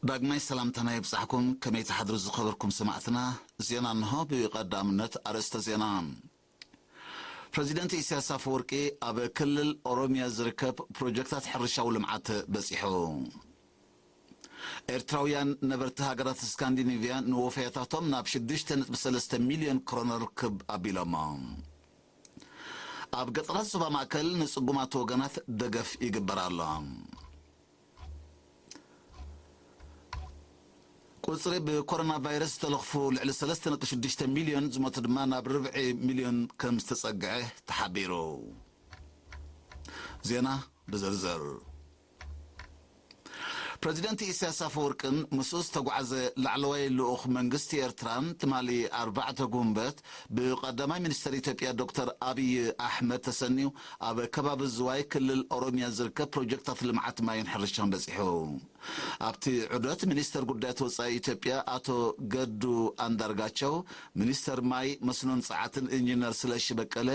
ዳግማይ ሰላምታና ይብጻሕኩም። ከመይ ትሓድሩ ዝኸበርኩም ሰማዕትና? ዜና እንሆ። ብቐዳምነት ኣርእስተ ዜና። ፕረዚደንት ኢሳያስ ኣፈወርቂ ኣብ ክልል ኦሮሚያ ዝርከብ ፕሮጀክታት ሕርሻዊ ልምዓት በጺሑ። ኤርትራውያን ነበርቲ ሃገራት ስካንዲኔቭያ ንወፈያታቶም ናብ ሽዱሽተ ነጥቢ ሰለስተ ሚልዮን ክሮነር ክብ ኣቢሎሞ። ኣብ ገጠራት ዞባ ማእከል ንጽጉማት ወገናት ደገፍ ይግበር ኣሎ። ቁጽሪ ብኮሮና ቫይረስ ዝተለኽፉ ልዕሊ ሰለስተ ነጥቢ ሽዱሽተ ሚልዮን፣ ዝሞቱ ድማ ናብ ርብዒ ሚልዮን ከም ዝተጸግዐ ተሓቢሩ። ዜና ብዝርዝር። ፕረዚደንት ኢሳያስ ኣፈወርቅን ምስኡ ዝተጓዓዘ ላዕለዋይ ልኡኽ መንግስቲ ኤርትራን ትማሊ ኣርባዕተ ጉንበት ብቀዳማይ ሚኒስተር ኢትዮጵያ ዶክተር ኣብይ ኣሕመድ ተሰንዩ ኣብ ከባቢ ዝዋይ ክልል ኦሮሚያ ዝርከብ ፕሮጀክታት ልምዓት ማይን ሕርሻን በጺሑ። ኣብቲ ዑደት ሚኒስተር ጉዳያት ወጻኢ ኢትዮጵያ ኣቶ ገዱ ኣንዳርጋቸው፣ ሚኒስተር ማይ መስኖን ጸዓትን ኢንጂነር ስለሺ በቀለ፣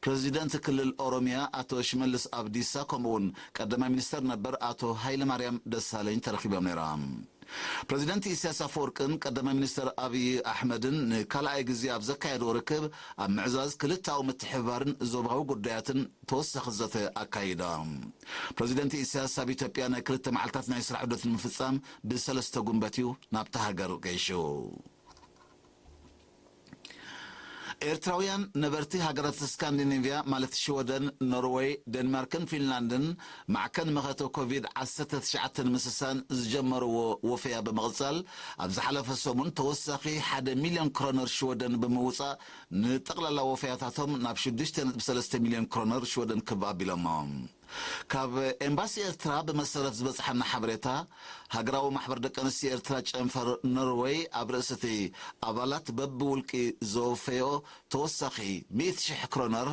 ፕረዚደንት ክልል ኦሮሚያ ኣቶ ሽመልስ ኣብዲሳ ከምኡውን ቀዳማይ ሚኒስተር ነበር ኣቶ ሃይለማርያም ደሳለኝ ተረኺቦም ነይሮም። ፕረዚደንት ኢሳያስ ኣፈወርቅን ቀዳማይ ሚኒስተር ኣብይ ኣሕመድን ንካልኣይ ግዜ ኣብ ዘካየድዎ ርክብ ኣብ ምዕዛዝ ክልተኣዊ ምትሕብባርን ዞባዊ ጉዳያትን ተወሳኺ ዘተ ኣካይዶም። ፕረዚደንት ኢሳያስ ኣብ ኢትዮጵያ ናይ ክልተ መዓልታት ናይ ስራሕ ዑደት ንምፍጻም ብሰለስተ ጉንበት እዩ ናብታ ሃገር ገይሹ። ኤርትራውያን ነበርቲ ሃገራት ስካንዲኔቭያ ማለት ሽወደን፣ ኖርወይ፣ ዴንማርክን ፊንላንድን ማዕከን መኸተ ኮቪድ ዓሰርተ ትሽዓተ ንምስሳን ዝጀመርዎ ወፈያ ብምቕጻል፣ ኣብ ዝሓለፈ ሰሙን ተወሳኺ ሓደ ሚልዮን ክሮነር ሽወደን ብምውጻእ፣ ንጠቕላላ ወፈያታቶም ናብ ሽዱሽተ ነጥቢ ሰለስተ ሚልዮን ክሮነር ሽወደን ክብ ኣቢሎሞ። ካብ ኤምባሲ ኤርትራ ብመሰረት ዝበጽሓና ሓበሬታ፣ ሃገራዊ ማሕበር ደቂ ኣንስትዮ ኤርትራ ጨንፈር ኖርወይ ኣብ ርእሲ እቲ ኣባላት በብውልቂ ዘወፈዮ ተወሳኺ ሚእቲ ሽሕ ክሮነር፣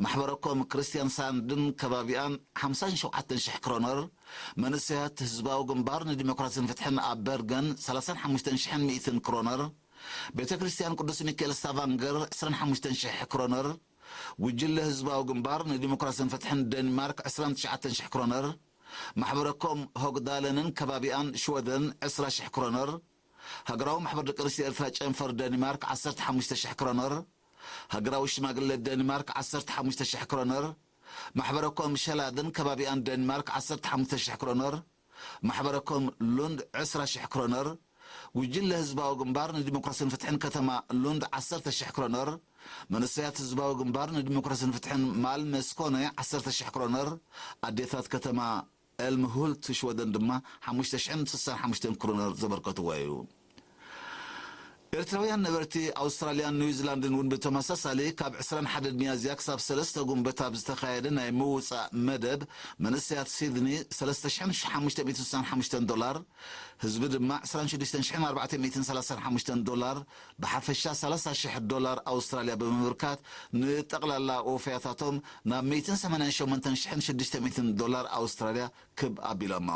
ማሕበረኮም ክርስትያን ሳንድን ከባቢኣን ሓምሳን ሸውዓተን ሽሕ ክሮነር፣ መንእሰያት ህዝባዊ ግንባር ንዲሞክራስን ፍትሕን ኣብ በርገን ሰላሳን ሓሙሽተን ሽሕን ሚእትን ክሮነር፣ ቤተ ክርስትያን ቅዱስ ሚካኤል ስታቫንገር ዕስራን ሓሙሽተን ሽሕ ክሮነር፣ ጉጅለ ህዝባዊ ግንባር ንዲሞክራስን ፍትሕን ደንማርክ ዕስራን ትሽዓተን ሽሕ ክሮነር፣ ማሕበረኮም ሆግዳለንን ከባቢኣን ሽወደን ዕስራ ሽሕ ክሮነር፣ ሃገራዊ ማሕበር ደቂ ኣንስትዮ ኤርትራ ጨንፈር ደንማርክ ዓሰርተ ሓሙሽተ ሽሕ ክሮነር፣ ሃገራዊ ሽማግለ ደንማርክ ዓሰርተ ሓሙሽተ ሽሕ ክሮነር፣ ማሕበረኮም ሸላድን ከባቢኣን ደንማርክ ዓሰርተ ሓሙሽተ ሽሕ ክሮነር፣ ማሕበረኮም ሉንድ ዕስራ ሽሕ ክሮነር፣ ጉጅለ ህዝባዊ ግንባር ንዲሞክራስን ፍትሕን ከተማ ሉንድ ዓሰርተ ሽሕ ክሮነር፣ መንእሰያት ህዝባዊ ግንባር ንዲሞክራስን ፍትሕን ማልመ ስኮነ ዓሰርተ ሽሕ ክሮነር፣ ኣዴታት ከተማ ኤልምሁልት ሽወደን ድማ ሓሙሽተ ሽሕን ስሳን ሓሙሽተን ክሮነር ዘበርከትዎ እዩ። ኤርትራውያን ነበርቲ ኣውስትራልያን ኒውዚላንድን እውን ብተመሳሳሊ ካብ ዕስራን ሓደን ሚያዝያ ክሳብ ሰለስተ ጉንበት ኣብ ዝተኻየደ ናይ ምውጻእ መደብ መንእሰያት ሲድኒ ሰለስተ ሽሕን ሓሙሽተ ሚእትን ስሳን ሓሙሽተን ዶላር፣ ህዝቢ ድማ ዕስራን ሽዱሽተን ሽሕን ኣርባዕተ ሚእትን ሰላሳን ሓሙሽተን ዶላር፣ ብሓፈሻ ሰላሳ ሽሕ ዶላር ኣውስትራልያ ብምብርካት ንጠቕላላ ወፈያታቶም ናብ ሚእትን ሰማንያን ሸሞንተን ሽሕን ሽዱሽተ ሚእትን ዶላር ኣውስትራልያ ክብ ኣቢሎሞ።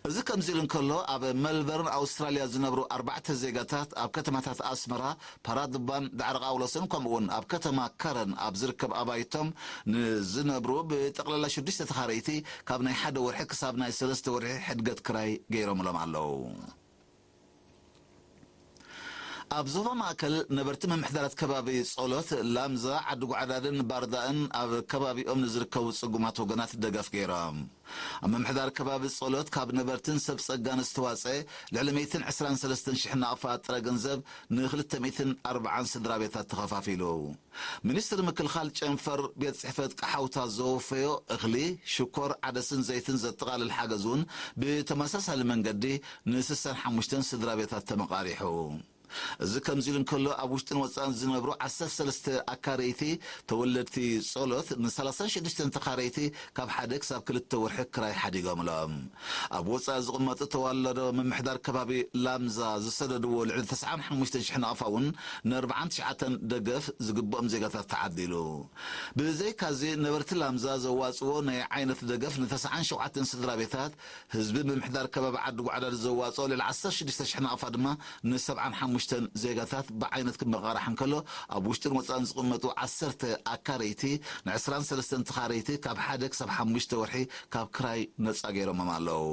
እዚ ከምዚ ኢሉ እንከሎ፣ ኣብ መልበርን ኣውስትራልያ ዝነብሩ ኣርባዕተ ዜጋታት ኣብ ከተማታት ኣስመራ፣ ፓራድባን ዳዕሮ ቃውሎስን ከምኡውን ኣብ ከተማ ከረን ኣብ ዝርከብ ኣባይቶም ንዝነብሩ ብጠቕላላ ሽዱሽተ ተኻረይቲ ካብ ናይ ሓደ ወርሒ ክሳብ ናይ ሰለስተ ወርሒ ሕድገት ክራይ ገይሮምሎም ኣለዉ። ኣብ ዞባ ማእከል ነበርቲ ምምሕዳራት ከባቢ ጸሎት፣ ላምዛ፣ ዓዲ ጓዕዳድን ባርዳእን ኣብ ከባቢኦም ንዝርከቡ ጽጉማት ወገናት ደገፍ ገይሮም። ኣብ ምምሕዳር ከባቢ ጸሎት ካብ ነበርትን ሰብ ጸጋን ዝተዋጸ ልዕሊ ሚእትን ዕስራን ሰለስተን ሽሕ ናቕፋ ጥረ ገንዘብ ንክልተ ሚእትን ኣርባዓን ስድራ ቤታት ተኸፋፊሉ። ሚኒስትሪ ምክልኻል ጨንፈር ቤት ጽሕፈት ቀሓውታ ዘወፈዮ እኽሊ፣ ሽኮር፣ ዓደስን ዘይትን ዘጠቓልል ሓገዝ እውን ብተመሳሳሊ መንገዲ ንስሳን ሓሙሽተን ስድራ ቤታት ተመቓሪሑ። እዚ ከምዚ ኢሉ እንከሎ፣ ኣብ ውሽጥን ወጻእን ዝነብሩ ዓሰርተ ሰለስተ ኣካረይቲ ተወለድቲ ጸሎት ንሰላሳን ሽዱሽተን ተኻረይቲ ካብ ሓደ ክሳብ ክልተ ወርሒ ክራይ ሓዲጎምሎም። ኣብ ወጻኢ ዝቕመጡ ተዋለዶ ምምሕዳር ከባቢ ላምዛ ዝሰደድዎ ልዕሊ ተስዓን ሓሙሽተን ሽሕ ናቕፋ እውን ንኣርባዓን ትሽዓተን ደገፍ ዝግብኦም ዜጋታት ተዓዲሉ። ብዘይካዚ ነበርቲ ላምዛ ዘዋጽዎ ናይ ዓይነት ደገፍ ንተስዓን ሸውዓተን ስድራ ቤታት፣ ህዝቢ ምምሕዳር ከባቢ ዓዲ ጓዕዳድ ዘዋጽኦ ልዕሊ ዓሰርተ ሽዱሽተ ሽሕ ናቕፋ ድማ ንሰብዓን ሓሙሽተን ዜጋታት ብዓይነት ክመቓራሕ እንከሎ፣ ኣብ ውሽጥን ወጻእን ዝቕመጡ ዓሰርተ ኣካረይቲ ንዕስራን ሰለስተን ተኻረይቲ ካብ ሓደ ክሳብ ሓሙሽተ ወርሒ ካብ ክራይ ነጻ ገይሮሞም ኣለዉ።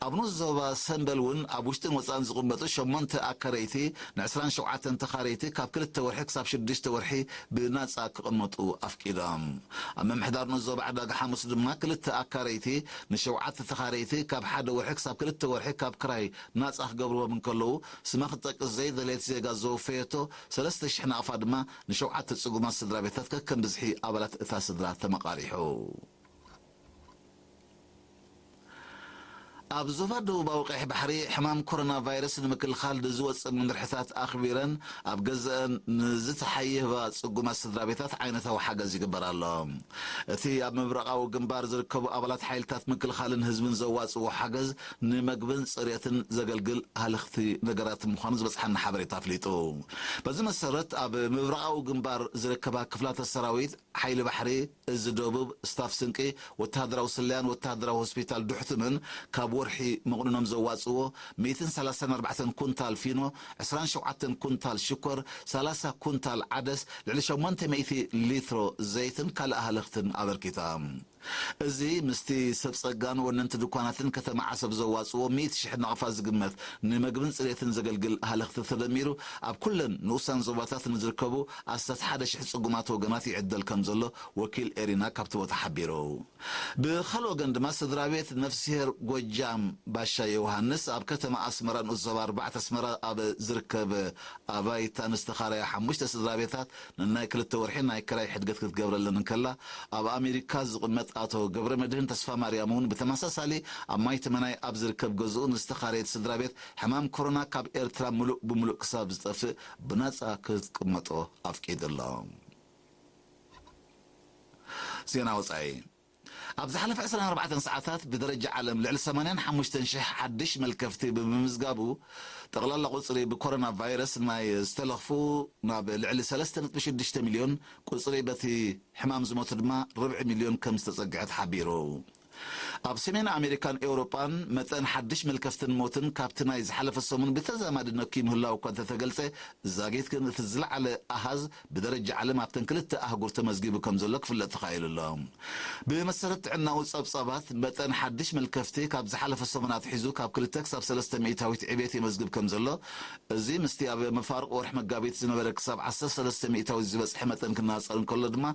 ኣብ ንኡስ ዞባ ሰምበል እውን ኣብ ውሽጥን ወጻእን ዝቕመጡ ሸሞንተ ኣካረይቲ ንዕስራን ሸውዓተን ተኻረይቲ ካብ ክልተ ወርሒ ክሳብ ሽዱሽተ ወርሒ ብናጻ ክቕመጡ ኣፍቂዶም። ኣብ ምምሕዳር ንኡስ ዞባ ዕዳጋ ሓሙስ ድማ ክልተ ኣካረይቲ ንሸውዓተ ተኻረይቲ ካብ ሓደ ወርሒ ክሳብ ክልተ ወርሒ ካብ ክራይ ናጻ ክገብርዎም እንከለዉ፣ ስማ ክትጠቅስ ዘይደለየት ዜጋ ዘወፈየቶ ሰለስተ ሽሕ ናቕፋ ድማ ንሸውዓተ ጽጉማት ስድራ ቤታት ከከም ብዝሒ ኣባላት እታ ስድራ ተመቓሪሑ። ኣብ ዞባ ደቡባዊ ቀይሕ ባሕሪ ሕማም ኮሮና ቫይረስ ንምክልኻል ንዝወፀ መምርሕታት ኣኽቢረን ኣብ ገዘአን ንዝተሓየባ ጽጉማት ስድራ ቤታት ዓይነታዊ ሓገዝ ይግበር ኣሎ። እቲ ኣብ ምብራቓዊ ግንባር ዝርከቡ ኣባላት ሓይልታት ምክልኻልን ህዝብን ዘዋፅዎ ሓገዝ ንመግብን ፅሬትን ዘገልግል ሃለኽቲ ነገራት ምዃኑ ዝበፅሓና ሓበሬታ ኣፍሊጡ። በዚ መሰረት ኣብ ምብራቓዊ ግንባር ዝርከባ ክፍላተ ሰራዊት ሓይሊ ባሕሪ፣ እዚ ደቡብ፣ ስታፍ ስንቂ፣ ወተሃደራዊ ስለያን ወተሃደራዊ ሆስፒታል ዱሕትምን ካብ ወርሒ መቕንኖም ዘዋጽዎ ሚእትን ሰላሳን ኣርባዕተን ኩንታል ፊኖ፣ ዕስራን ሸውዓተን ኩንታል ሽኮር፣ ሰላሳ ኩንታል ዓደስ፣ ልዕሊ ሸሞንተ ሚእቲ ሊትሮ ዘይትን ካልእ ኣህለኽትን ኣበርኪታ። እዚ ምስቲ ሰብ ጸጋን ወነንቲ ድኳናትን ከተማ ዓሰብ ዘዋጽዎ ሚእቲ ሽሕ ናቕፋ ዝግመት ንመግብን ጽሬትን ዘገልግል ኣህለኽቲ ተደሚሩ ኣብ ኩለን ንኡሳን ዞባታት ንዝርከቡ ኣስታት ሓደ ሽሕ ጽጉማት ወገናት ይዕደል ከም ዘሎ ወኪል ኤሪና ካብቲ ቦታ ሓቢሩ። ብኻልእ ወገን ድማ ስድራ ቤት ነፍስሄር ጎጃም ባሻ ዮሃንስ ኣብ ከተማ ኣስመራ ንኡስ ዞባ ኣርባዕተ ኣስመራ ኣብ ዝርከብ ኣባይታ ንዝተኻረያ ሓሙሽተ ስድራ ቤታት ንናይ ክልተ ወርሒ ናይ ክራይ ሕድገት ክትገብረለን እንከላ፣ ኣብ ኣሜሪካ ዝቕመጥ ኣቶ ገብረ መድህን ተስፋ ማርያም እውን ብተመሳሳሊ ኣብ ማይ ተመናይ ኣብ ዝርከብ ገዝኡ ንዝተኻረየት ስድራ ቤት ሕማም ኮሮና ካብ ኤርትራ ምሉእ ብምሉእ ክሳብ ዝጠፍእ ብናጻ ክትቅመጦ ኣፍቂዱ ኣሎ። ዜና ወጻኢ። ኣብ ዝሓለፈ ዕስራን ኣርባዕተን ሰዓታት ብደረጃ ዓለም ልዕሊ ሰማንያን ሓሙሽተን ሽሕ ሓድሽ መልከፍቲ ብምምዝጋቡ፣ ጠቕላላ ቁጽሪ ብኮሮና ቫይረስ ናይ ዝተለኽፉ ናብ ልዕሊ ሰለስተ ነጥቢ ሽዱሽተ ሚልዮን፣ ቁጽሪ በቲ ሕማም ዝሞቱ ድማ ርብዒ ሚልዮን ከም ዝተጸግዐ ተሓቢሩ። ኣብ ሰሜን ኣሜሪካን ኤውሮጳን መጠን ሓድሽ መልከፍትን ሞትን ካብቲ ናይ ዝሓለፈ ሰሙን ብተዛማዲ ነክዩ ምህላው እኳ እንተተገልጸ፣ ዛጊት ግን እቲ ዝለዓለ ኣሃዝ ብደረጃ ዓለም ኣብተን ክልተ ኣህጉር ተመዝጊቡ ከም ዘሎ ክፍለጥ ተኻኢሉ ኣሎ። ብመሰረት ጥዕናዊ ጸብጻባት፣ መጠን ሓድሽ መልከፍቲ ካብ ዝሓለፈ ሰሙን ኣትሒዙ ካብ ክልተ ክሳብ ሰለስተ ሚእታዊት ዕቤት የመዝግብ ከም ዘሎ፣ እዚ ምስቲ ኣብ መፋርቕ ወርሒ መጋቢት ዝነበረ ክሳብ ዓሰርተ ሰለስተ ሚእታዊት ዝበጽሐ መጠን ክነጻጸር እንከሎ ድማ፣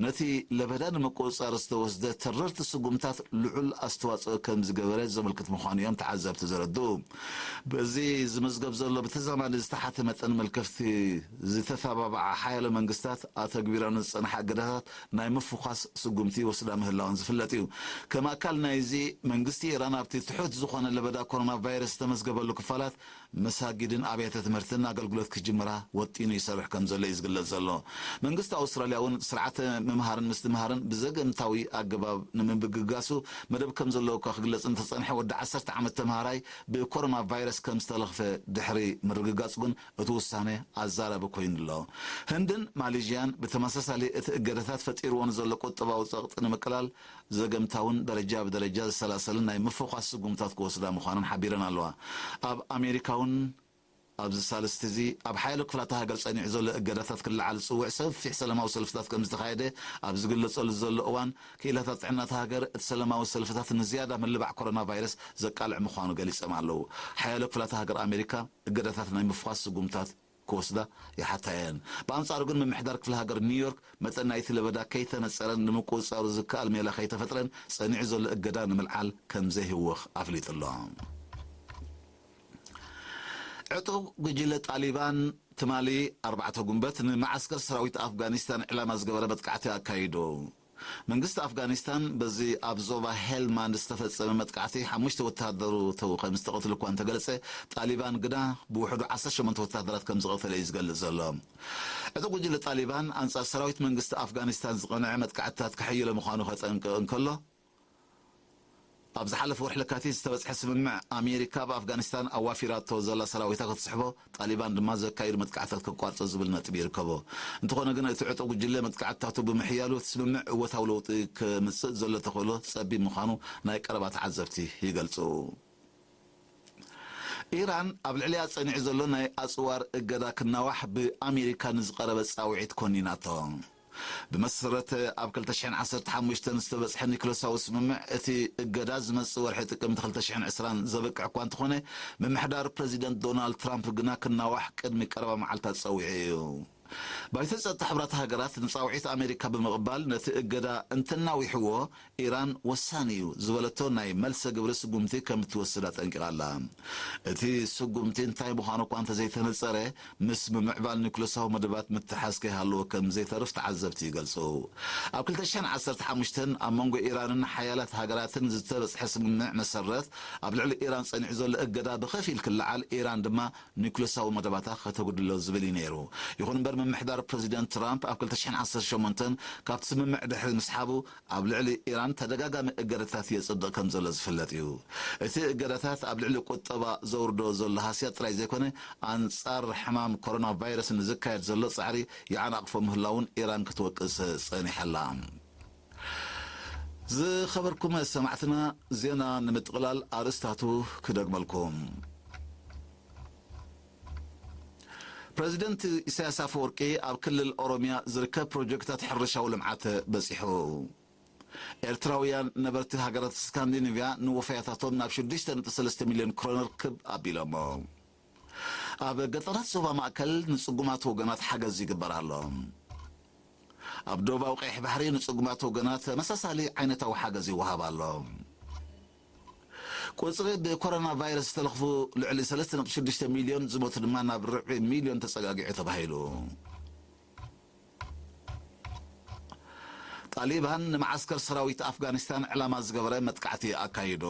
ነቲ ለበዳ ንምቁጽጻር ዝተወስደ ተረርቲ ስጉምታት ልዑል ኣስተዋጽኦ ከም ዝገበረ ዘመልክት ምዃኑ እዮም ተዓዘብቲ ዘረድኡ። በዚ ዝምዝገብ ዘሎ ብተዛማዲ ዝተሓተ መጠን መልከፍቲ ዝተተባብዓ ሓያሎ መንግስታት ኣተግቢረን ዝጸንሓ እገዳታት ናይ ምፍዃስ ስጉምቲ ይወስዳ ምህላወን ዝፍለጥ እዩ። ከም ኣካል ናይዚ፣ መንግስቲ ኢራን ኣብቲ ትሑት ዝኾነ ለበዳ ኮሮና ቫይረስ ዝተመዝገበሉ ክፋላት መሳጊድን ኣብያተ ትምህርትን ኣገልግሎት ክጅምራ ወጢኑ ይሰርሕ ከም ዘሎ እዩ ዝግለጽ ዘሎ። መንግስቲ ኣውስትራልያ እውን ስርዓተ ምምሃርን ምስትምሃርን ብዘገምታዊ ኣገባብ ንምብግጋሱ መደብ ከም ዘለዎ እኳ ክግለጽ እንተጸንሐ፣ ወዲ ዓሰርተ ዓመት ተምሃራይ ብኮሮና ቫይረስ ከም ዝተለኽፈ ድሕሪ ምርግጋጹ ግን እቲ ውሳነ ኣዛራቢ ኮይኑ ኣሎ። ህንድን ማሌዥያን ብተመሳሳሊ እቲ እገዳታት ፈጢርዎ ንዘሎ ቁጠባዊ ጸቕጢ ንምቅላል ዘገምታውን ደረጃ ብደረጃ ዝሰላሰልን ናይ ምፍዃስ ስጉምታት ክወስዳ ምዃነን ሓቢረን ኣለዋ። ኣብ ኣሜሪካ እውን ኣብዚ ሳልስቲ እዚ ኣብ ሓያሎ ክፍላተ ሃገር ጸኒዑ ዘሎ እገዳታት ክለዓል ዝጽውዕ ሰፊሕ ሰላማዊ ሰልፍታት ከም ዝተኻየደ ኣብ ዝግለጸሉ ዘሎ እዋን፣ ክኢላታት ጥዕና እታ ሃገር እቲ ሰላማዊ ሰልፍታት ንዝያዳ ምልባዕ ኮሮና ቫይረስ ዘቃልዕ ምዃኑ ገሊጾም ኣለዉ። ሓያሎ ክፍላተ ሃገር ኣሜሪካ እገዳታት ናይ ምፍዃስ ስጉምታት ክወስዳ ይሓታ እየን። ብኣንጻሩ ግን ምምሕዳር ክፍለ ሃገር ኒውዮርክ መጠን ናይቲ ለበዳ ከይተነጸረን ንምቁጽጻሩ ዝከኣል ሜላ ከይተፈጥረን ጸኒዑ ዘሎ እገዳ ንምልዓል ከም ዘይህወኽ ኣፍሊጡ ኣሎ። ዕጡቕ ጉጅለ ጣሊባን ትማሊ ኣርባዕተ ጉንበት ንመዓስከር ሰራዊት ኣፍጋኒስታን ዕላማ ዝገበረ መጥቃዕቲ ኣካይዱ። መንግስቲ ኣፍጋኒስታን በዚ ኣብ ዞባ ሄልማንድ ዝተፈጸመ መጥቃዕቲ ሓሙሽተ ወተሃደራቱ ከም ዝተቐትሉ እኳ እንተገለጸ፣ ጣሊባን ግና ብውሕዱ ዓሰርተ ሸሞንተ ወተሃደራት ከም ዝቐተለ እዩ ዝገልጽ ዘሎ። ዕጡቕ ጉጅለ ጣሊባን ኣንጻር ሰራዊት መንግስቲ ኣፍጋኒስታን ዝቐንዐ መጥቃዕትታት ከሐይሎ ምዃኑ ከጠንቅቕ እንከሎ፣ ኣብ ዝሓለፈ ወርሒ ለካቲት ዝተበጽሐ ስምምዕ፣ ኣሜሪካ ኣብ ኣፍጋኒስታን ኣዋፊራቶ ዘላ ሰራዊታ ክትስሕቦ፣ ጣሊባን ድማ ዘካይዱ መጥቃዕትታት ከቋርጾ ዝብል ነጥቢ ይርከቦ። እንተኾነ ግን፣ እቲ ዕጡቕ ጉጅለ መጥቃዕትታቱ ብምሕያሉ፣ እቲ ስምምዕ እወታዊ ለውጢ ከምጽእ ዘሎ ተኽእሎ ጸቢብ ምዃኑ ናይ ቀረባ ተዓዘብቲ ይገልጹ። ኢራን ኣብ ልዕሊኣ ጸኒዑ ዘሎ ናይ ኣጽዋር እገዳ ክናዋሕ ብኣሜሪካ ንዝቐረበ ጻውዒት ኮኒናቶ። ብመሰረት ኣብ ክልተ ሽሕን ዓሰርተ ሓሙሽተን ዝተበጽሐ ኒክለሳዊ ስምምዕ፣ እቲ እገዳ ዝመጽእ ወርሒ ጥቅምቲ ክልተ ሽሕን ዕስራን ዘብቅዕ እኳ እንተኾነ፣ ምምሕዳር ፕረዚደንት ዶናልድ ትራምፕ ግና ክናዋሕ ቅድሚ ቀረባ መዓልታት ጸዊዑ እዩ። ባይቶ ጸጥታ ሕብራት ሃገራት ንጻውዒት ኣሜሪካ ብምቕባል፣ ነቲ እገዳ እንተናዊሕዎ፣ ኢራን ወሳኒ እዩ ዝበለቶ ናይ መልሰ ግብሪ ስጉምቲ ከም እትወስድ ኣጠንቂቓ ኣላ። እቲ ስጉምቲ እንታይ ምዃኑ እኳ እንተዘይተነጸረ፣ ምስ ምምዕባል ኒኩለሳዊ መደባት ምትሓዝ ከይሃለዎ ከም ዘይተርፍ ተዓዘብቲ ይገልጹ። ኣብ ክልተ ሽሕን ዓሰርተ ሓሙሽተን ኣብ መንጎ ኢራንን ሓያላት ሃገራትን ዝተበጽሐ ስምምዕ መሰረት፣ ኣብ ልዕሊ ኢራን ጸኒዑ ዘሎ እገዳ ብኸፊል ክለዓል፣ ኢራን ድማ ኒኩለሳዊ መደባታ ከተጉድሎ ዝብል እዩ ነይሩ። ይኹን እምበር፣ ምምሕዳር ፕረዚደንት ትራምፕ ኣብ ክልተ ሽሕን ዓሰርተ ሸሞንተን ካብቲ ስምምዕ ድሕሪ ምስሓቡ፣ ኣብ ልዕሊ ኢራን ተደጋጋሚ እገዳታት የጽድቕ ከም ዘሎ ዝፍለጥ እዩ። እቲ እገዳታት ኣብ ልዕሊ ቁጠባ ዘውርዶ ዘሎ ሃስያ ጥራይ ዘይኮነ፣ ኣንጻር ሕማም ኮሮና ቫይረስ ንዝካየድ ዘሎ ጻዕሪ ይዓናቕፎ ምህላውን ኢራን ክትወቅስ ጸኒሓ ኣላ። ዝኸበርኩም ሰማዕትና፣ ዜና ንምጥቕላል ኣርእስታቱ ክደግመልኩም። ፕረዚደንት ኢሳያስ ኣፈወርቂ ኣብ ክልል ኦሮሚያ ዝርከብ ፕሮጀክታት ሕርሻዊ ልምዓት በጺሑ። ኤርትራውያን ነበርቲ ሃገራት ስካንዲኔቭያ ንወፈያታቶም ናብ ሽዱሽተ ነጥቢ ሰለስተ ሚልዮን ክሮነር ክብ ኣቢሎሞ። ኣብ ገጠራት ዞባ ማእከል ንጽጉማት ወገናት ሓገዝ ይግበር ኣሎ። ኣብ ደቡባዊ ቀይሕ ባሕሪ ንጽጉማት ወገናት ተመሳሳሊ ዓይነታዊ ሓገዝ ይወሃብ ኣሎ። ቁጽሪ ብኮሮና ቫይረስ ዝተለኽፉ ልዕሊ ሰለስተ ነጥቢ ሽዱሽተ ሚልዮን፣ ዝሞቱ ድማ ናብ ርብዒ ሚልዮን ተጸጋጊዑ ተባሂሉ። ጣሊባን ንመዓስከር ሰራዊት ኣፍጋኒስታን ዕላማ ዝገበረ መጥቃዕቲ ኣካይዱ።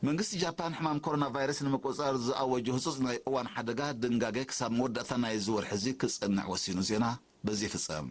መንግስቲ ጃፓን ሕማም ኮሮና ቫይረስ ንምቁጽጻር ዝኣወጆ ህጹጽ ናይ እዋን ሓደጋ ድንጋገ ክሳብ መወዳእታ ናይዚ ወርሒ እዚ ክጸንዕ ወሲኑ። ዜና በዚ ይፍጸም።